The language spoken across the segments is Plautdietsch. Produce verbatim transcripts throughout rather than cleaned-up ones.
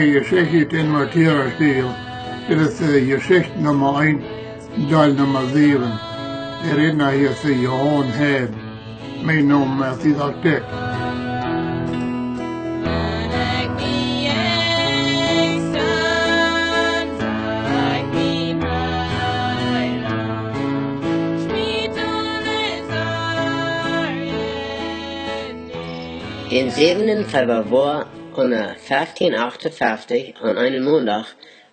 Jeschicht ut dän Matäusspiegel. Dit es de Jeschicht Numma eent, Deel Numma säwen. De Rädna hia es Johan Heid. Mien Nomen es Isaak Dyck. Dän säwenden Februar aune feftieen acht un feftich, aun eenen Mondach,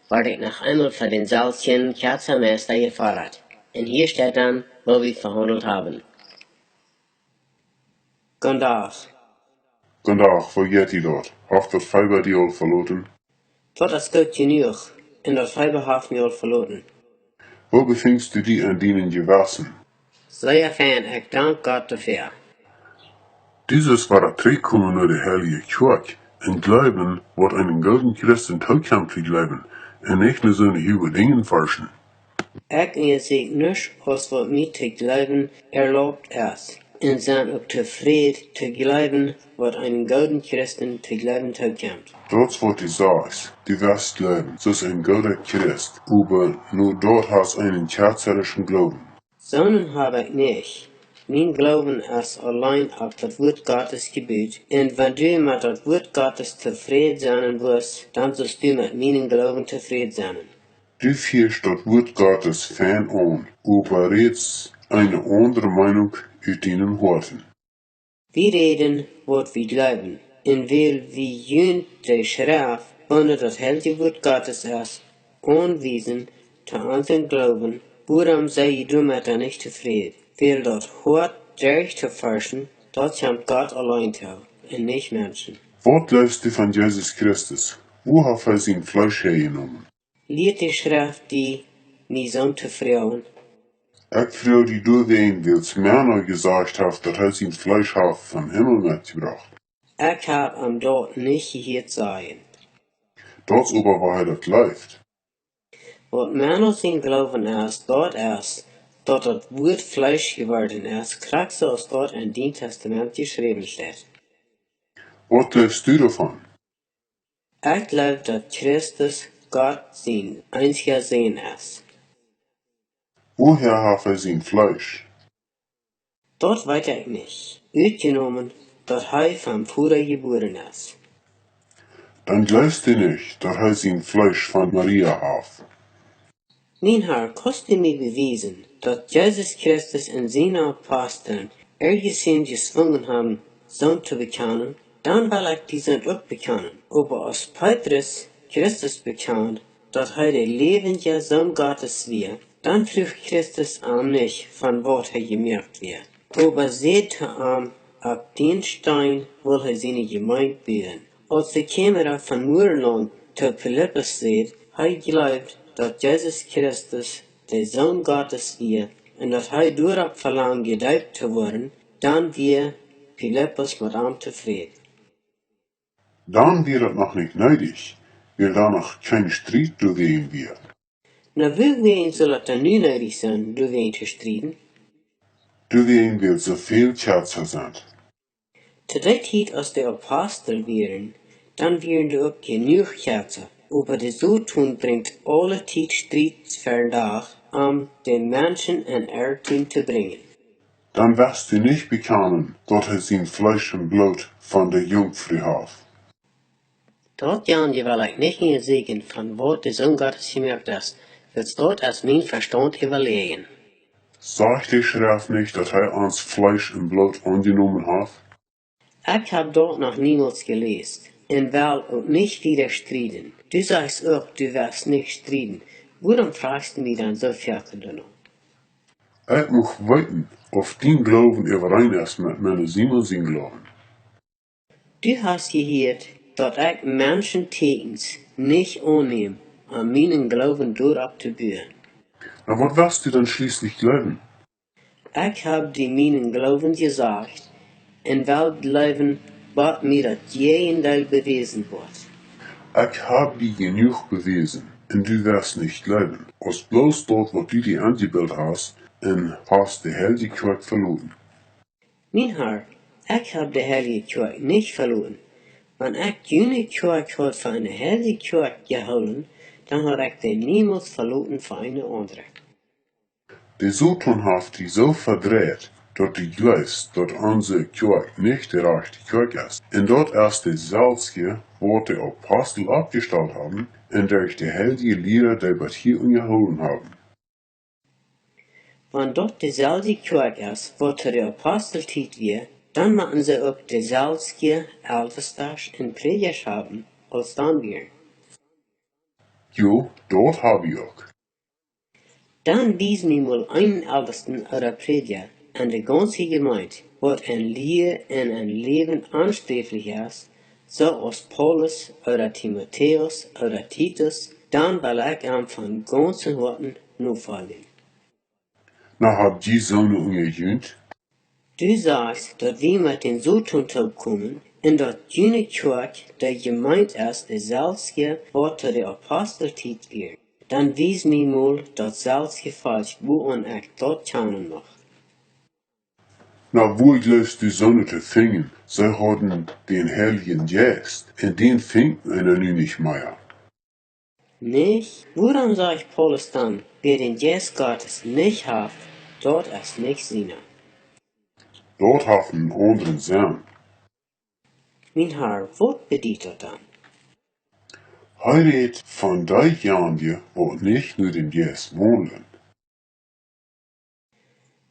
wort ekj noch eemol fa dän selwjen Kjoakjsmeista jefodat. Un hia steit dan, woo wie vehaundelt haben. Goondach. Goondach, woo jeit die daut? Haft daut Feeba die aul veloten? Daut es goot jenuach, un daut Feeba haft mie aul veloten. Woo befinjst du die en dienen Jewessen? Sea fein, ekj dank Gott doafäa. Du sust wada trigjkomen no de heilje Kjoakj un jleewen, waut eenen gooden Christen tookjemt to jleewen, un nich no soone huage Dinja forschen. Ekj unjaseakj nuscht aus waut mie to jleewen erlaubt es, un sie uk tofräd to jleewen, waut eenen gooden Christen to jleewen tookjemt. Daut es waut du sajchst, du west jleewen, soo aus een gooda Christ, oba nu daut hast eenen kjazarischen Gloowen. Soonen hab ekj nich. Mien Gloowen es auleen opp daut Wuat Gottes jebut, un wan du met daut Wuat Gottes tofräd sennen wurscht, dan sust du met mienen Gloowen tofräd sennen. Du fieescht daut Wuat Gottes fein aun, oba rätst eene aundre Meinunk ut dienem Hoaten. Wie räden, waut wie jleewen, un wiels wie junt de Schreft, waut daut heilje Wuat Gottes es, aunwiesen to onsen Gloowen, wuarom sie jie doamet dan nich tofräd? Wiels daut Hoat derchtoforschen, daut kjemt Gott auleen too, un nich Menschen. Waut jleefst du von Jesus Christus? Wua haft hee sien Fleesch häajenomen? Lieet de Schreft die, mie soont to froagen? Ekj froag die doawäajen, wiels Menno jesajcht haft, daut hee sien Fleesch haft vom Himmel metjebrocht. Ekj hab am daut nich jehieet sajen. Daut es oba, woo hee daut jleeft. Waut Menno sien Gloowen es, daut es, daut daut Wuat Fleesch jeworden es, krakjt soo aus daut en dien Testament jeschräwen steit. Waut jleefst du doavon? Ekj jleew, daut Christus Gott sien eensja Sän es. Wuahäa haft hee sien Fleesch? Daut weet ekj nich, utjenomen, daut hee vom Voda jebuaren es. Dan jleefst du nich, daut hee sien Fleesch von Maria haft. Mien Herr, kaust du mie bewiesen, daut Jesus Christus un siene Aposteln irjentwäm jezwungen haben, soont to bekjanen? Dan well ekj die soont uk bekjanen. Oba aus Petrus Christus bekjand, daut hee de läwendja Sän Gottes wia, dan fruach Christus am nich, von waut hee jemoakt wia, oba säd to am: Opp dän Steen well hee siene Jemeent buen. Aus de Kamelia von Murerlaunt to Filippus säd, hee jleewd, daut Jesus Christus de Sän Gottes wia, un daut hee doaropp velangd jedeept to woaren, dan wia Filippus met am tofräd. Dan wia daut noch nich needich, wiels dan noch kjeen Striet doawäajen wia. Na, wuawäajen sull daut dan nu needich sennen, doawäajen to strieden? Doawäajen, wiels soo väl Kjazza sent. To dee Tiet, aus de Apostel wieren, dan wieren doa uk jenuach Kjazza, oba de Soton brinjt aule Tiet Striet ver dän Dach, om de Menschen en Irrtum to brinjen. Dan woascht du nich bekjanen, daut hee sien Fleesch un Bloot von de Junkfru haft. Daut janje well ekj nich unjasäkjen, von waut de Sän Gottes jemoakt es, wiels daut es mien Vestaunt äwaläajen. Sajcht de Schreft nich, daut hee ons Fleesch un Bloot aunjenomen haft? Ekj hab daut noch niemols jeläst, un well uk nich wieda strieden. Du sajchst uk, du woascht nich strieden. Wuarom frajchst du mie dan soo foaken doano? Ekj mucht weeten, auf dien Gloowen äwareen es met Menno Simon sien Gloowen. Du hast jehieet, daut ekj Menschentäkjens nich aunneem, om mienen Gloowen doaropp to buen. Na, waut woascht du dan schlieslich jleewen? Ekj hab die mienen Gloowen jesajcht, un well jleewen, bat mie daut Jäajendeel bewäsen woat. Ekj hab die jenuach bewäsen, un du woascht nich jleewen, aus bloos daut, waut du die enjebilt hast, un hast de heilje Kjoakj veloten. Mien Herr, ekj hab de heilje Kjoakj nich veloten, Wan ekj june Kjoakj haud fa eene heilje Kjoakj jehoolen, dan haud ekj dee niemols veloten fa eene aundre. De Soton haft die soo vedreit, daut du jleefst, daut onse Kjoakj nich de rajchte Kjoakj es. Un daut es deselwje, waut de Apostel oppjestalt haben, un derch de heilje Liera, dee bat hia unjahoolen haben. Wan daut deselwje Kjoakj es, waut to de Aposteltiet wia, dan motten see uk deselwje Eltestasch un Prädjasch haben, aus dan wieren. Jo, daut hab wie uk. Dan wies mie mol eenen Eltesten ooda Prädja en de gaunze Jemeent, waut en Lia un en Läwen aunsträflich es, soo aus Paulus ooda Timotäus ooda Titus, dan well ekj am von gaunzen Hoaten nofoljen. Na, hab jie soone unja junt? Du sajchst, daut wie met dän Soton toopkomen un daut june Kjoakj, dee Jemeent es, deselwje, waut to de Aposteltiet wia. Dan wies mie mol daut selwje Volkj, wua aun ekj daut kjanen mucht. Na, wua jleefst du soone to finjen? See hauden dän Heiljen Jeist, un dän finjt eena nu nich mea. Nich? Wuarom sajcht Paulus dan, wäa dän Jeist Gottes nich haft, daut es nich siena? Daut haft eenen aundren Senn. Mien Har, waut bediet daut dan? Hee rät von deejanje, waut nich no dän Jeist waundlen.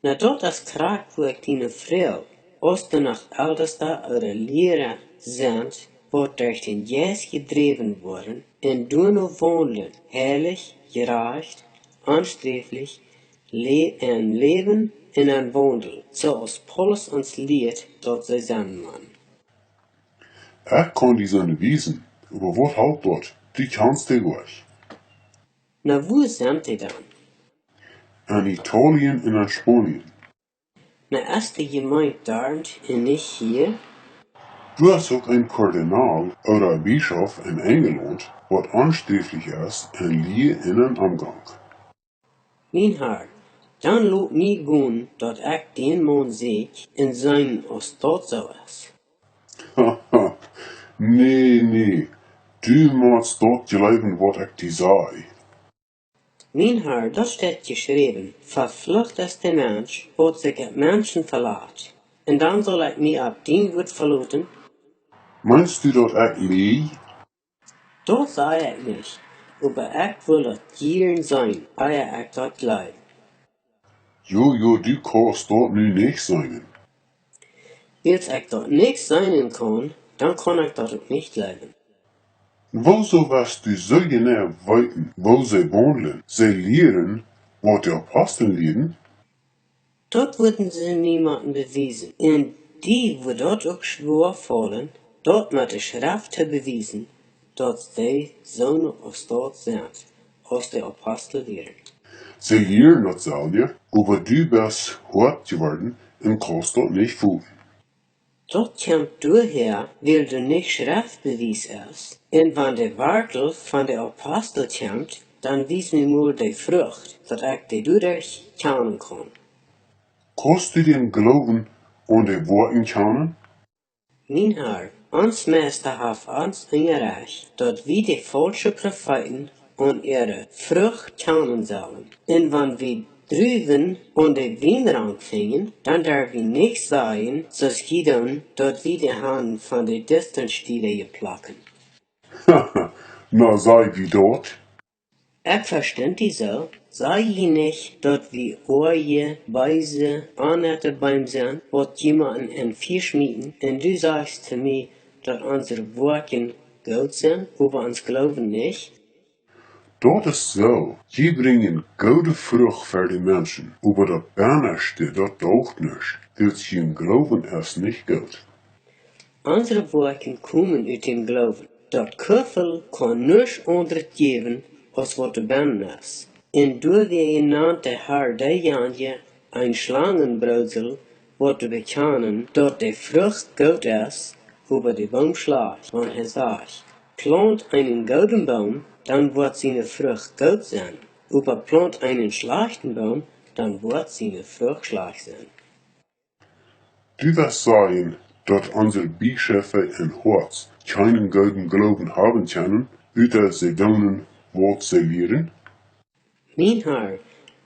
Na, daut es krakjt, wua ekj die nu froag, aus doa noch Eltesta ooda Liera sent, waut derch dän Jeist jedräwen woaren, un doano waundlen, heilich, jerajcht, aunsträflich, le-, en Läwen un en Waundel, soo aus Paulus ons lieet, daut see sennen motten. Ekj kaun die soone wiesen, oba waut halpt daut? Du kjanst dee nich. Na, wua sent dee dan? En Italien un en Spanien. Na, es de Jemeent doa un nich hia? Du hast uk een Kardinal ooda Bischof en Enjlaunt, waut aunsträflich es en Lia un en Omgank. Mien Har, dan lot mie gonen, daut ekj dän Maun säkj un seenen, aus daut soo es. Nä, nä, du motst daut jleewen, waut ekj die saj. Mien Har, daut steit jeschräwen: Veflucht es de Mensch, waut sikj opp Menschen velat. Un dan saul ekj mie opp dien Wuat veloten? Meenst du, daut ekj läj? Daut saj ekj nich, oba ekj well daut jieren seenen, ea ekj daut jleew. Jo, jo, du kaust daut nu nich seenen. Wiels ekj daut nich seenen kaun, dan kaun ekj daut uk nich jleewen. Woo soo woascht du soo jeneiw weeten, woo see waundlen? See lieren, waut de Apostel lieeden? Daut wudden see niemotten bewiesen. Un die wudd daut uk schwoa faulen, daut met de Schreft to bewiesen, daut see soone aus daut sent, aus de Apostel lieren. See lieren daut selwje, oba du best hoat jeworden un kaust daut nich foten. Daut kjemt doahäa, wiels doa nich Schreftbewies es, un wan de Wartel von de Apostel kjemt, dan wies mie mol de Frucht, daut ekj dee doaderch kjanen kaun. Kaust du dän Gloowen aun de Woakjen kjanen? Mien Har, ons Meista haft ons unjarecht, daut wie de faulsche Profeeten aun äare Frucht kjanen sellen. Un wan wie Druwen aun de Wienrank finjen, dan derw wie nich sajen, soo aus jie doonen, daut wie de han von de Distelstieda jeplokt. Na, saj wie daut? Ekj vestunt die soo, saj jie nich, daut wie oaje, beese, onnette Beem sent, waut jie motten en Fia schmieten, un du sajchst to mie, daut onse Woakjen goot sent, oba ons Gloowen nich? Daut es soo, jie brinjen goode Frucht fa de Menschen, oba daut bennaschte, daut daugt nuscht, wiels jun Gloowen es nich goot. Onse Woakjen komen ut dän Gloowen. Daut Kuffel kaun nuscht aundret jäwen, aus waut doa bennen es. Un doawäajen nant de Har deejanje een Schlangenbroosel, waut doa bekjanen, daut de Frucht goot es, oba de Boom schlajcht, wan hee sajcht: Plaunt eenen gooden Boom, dan woat siene Frucht goot sennen. Oba plaunt eenen schlajchten Boom, dan woat siene Frucht schlajcht sennen. Du woascht sajen, daut onse Bischöfe un Hoads kjeenen gooden Gloowen haben kjennen, uta see doonen, waut see lieren? Mien Har,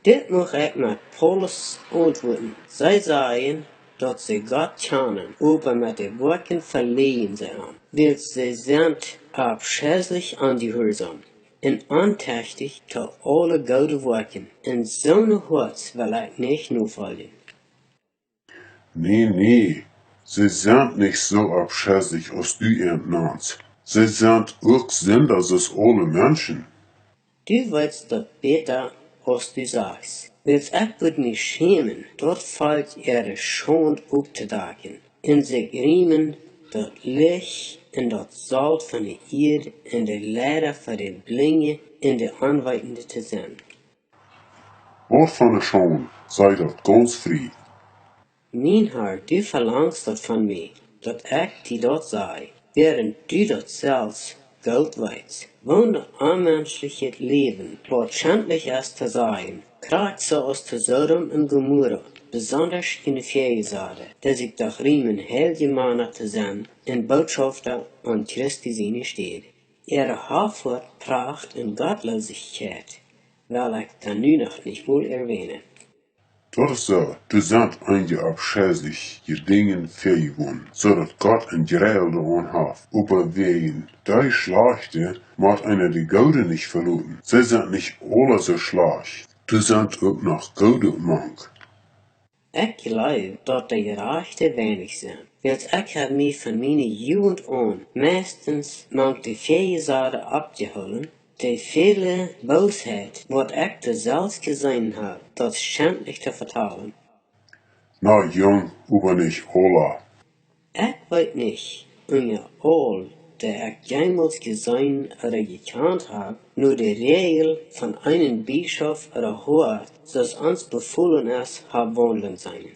dit mucht ekj met Paulus auntwuaden. See sajen, daut see Gott kjanen, oba met de Woakjen veleajen see am, wiels see sent aufschelich onjehuarsom un ontechtich to aule goode Woakjen. Un soone Hoads well ekj nich nofoljen. Nä, nä, see sent nich soo aufschelich aus du an nanst. See sent uk Sinda aus aule Menschen. Du weetst daut bäta aus du sajchst. Wiels ekj wudd mie schämen, daut Volkj äare Schaund opptodakjen, un sikj riemen daut Licht un daut Solt von de Ieed un de Leida fa de Blinje un de Onweetende to sennen. Waut von ne Schaund, saj daut gaunz frie. Mien Har, du velangst daut von mie, daut ekj die daut saj, wäarent du daut selfst goot weetst. Woone onmenschlichet Läwen, waut schentlich es to sajen, krakjt soo aus to Sodom un Gomorra, besondasch june Väajesade, dee sikj doch riemen heilje Mana to sennen un Bootschofta aun Christi siene Städ. Äare Hoffart, Pracht un Gottloosichkjeit well ekj dan nu noch nich mol erwänen. Daut es soo, doa sent eenje aufscheliche Dinja väajegonen, soo daut Gott een Jreil doaraun haft. Oba wäajen dee schlajchte mott eena de goode nich veloten. See sent nich aula soo schlajcht. Doa sent uk noch goode mank. Ekj jleew daut de Jerajchte weinich sent, wiels ekj hab mie von miene Jugent aun meistens mank de Väajesade oppjehoolen, de väle Boosheit, waut ekj doa selfst jeseenen hab, daut schentlich to vetalen. Na, jung, oba nich aula. Ekj weet nich, unja aul, dee ekj jeemols jeseenen ooda jekjant hab, no de Räajel von eenen Bischof ooda Hoad, soo aus ons befolen es, hab waundlen seenen.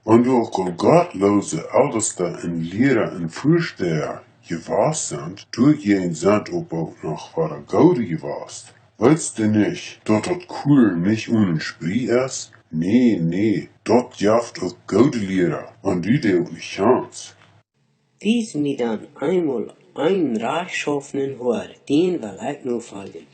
Wan doa uk aul gottloose Eltesta un Liera un Väastäja jewast sent, doajäajen sent oba uk noch wada goode jewast. Weetst du nich, daut daut Kuarn nich onen Sprie es? Nä, nä, daut jeft uk goode Liera, wan du dee uk nich kjanst. Wies mie dan eemol eenen rajchtschaufenen Hoad, dän well ekj nofoljen.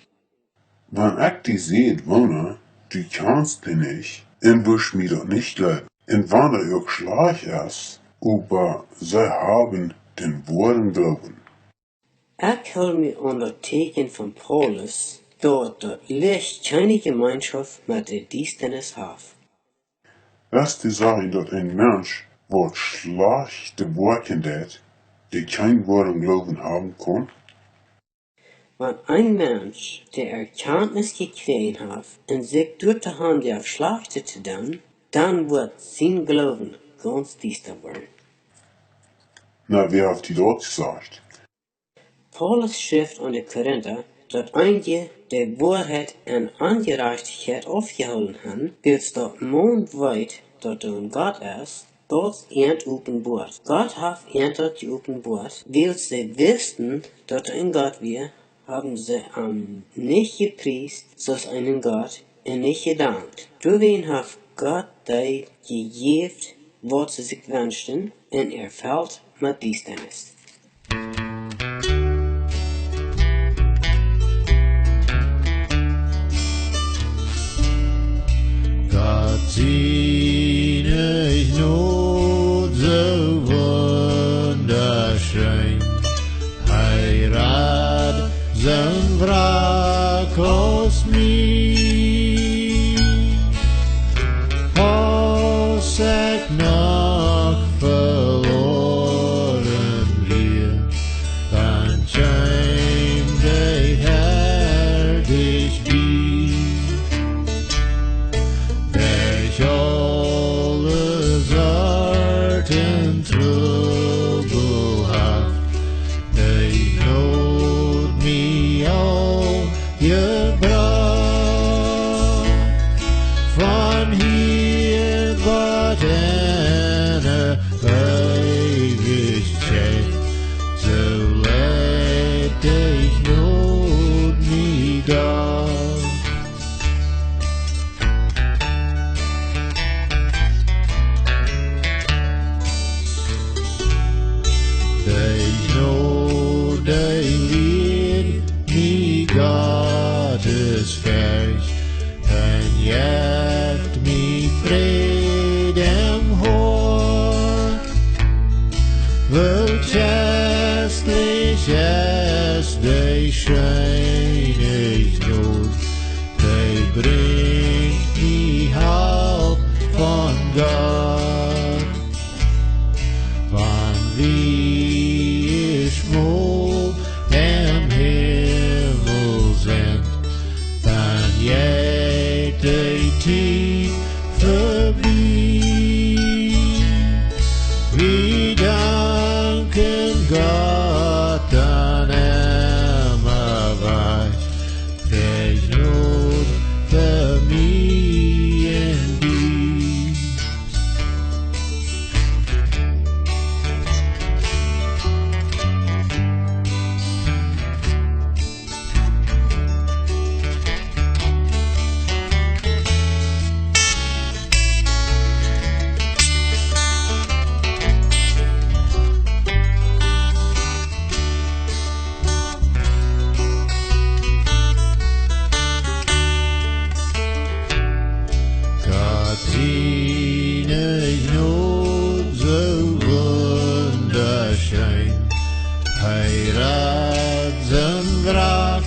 Wan ekj die säd, Woona, du kjanst dee nich, un wurscht mie daut nich jleewen. Un wan dee uk schlajcht es, oba see haben dän woaren Gloowen. Ekj hool mie aun daut Tieekjen von Paulus, daut daut Licht kjeene Jemeenschoft met de Diestanis haft. West du sajen, daut een Mensch, waut schlajchte Woakjen deit, dee kjeen woaren Gloowen haben kaun? Wan een Mensch, dee Erkjantnis jekjräajen haft un sikj doa to han jeft Schlajchtet to doonen, dan woat sien Gloowen gaunz diesta woaren. Na, wäa haft die daut jesajcht? Paulus schrift aun de Korinta, daut eenje de Woarheit en Onjerajchtichkjeit aufjehoolen han, wiels daut maun weet, daut doa een Gott es, daut es an openboa. Gott haft an daut jeopenboat, wiels see wisten, daut doa een Gott wia, haben see am nich jepriest, soo aus eenen Gott, un nich jedankt. Doawäajen haft Gott dee jejäft, waut see sikj wenschten, un erfelt met Diestanis. Gott siene Jnod soo wundascheen, hee rad soon Wrack aus mie. Aus ekj noch veloaren wia, dan kjeem de Herr dicht bie. Derch aule Brinjt mie Help von Gott. Wan wie eemol em Himmel sent, dan jeit de Tiet vebie. Wie danken Gott dan emma wajch, de Jnod fa mie un die. Gott siene Jnod soo wundascheen, hee rat sien Wrok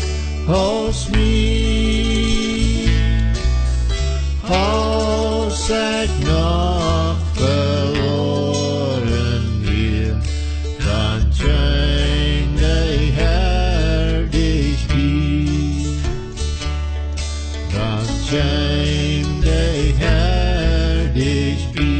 aus mie. Aus ekj noch veloaren wia, dan kjeem de Herr dicht bie. Dan kjeem de Herr dicht bie.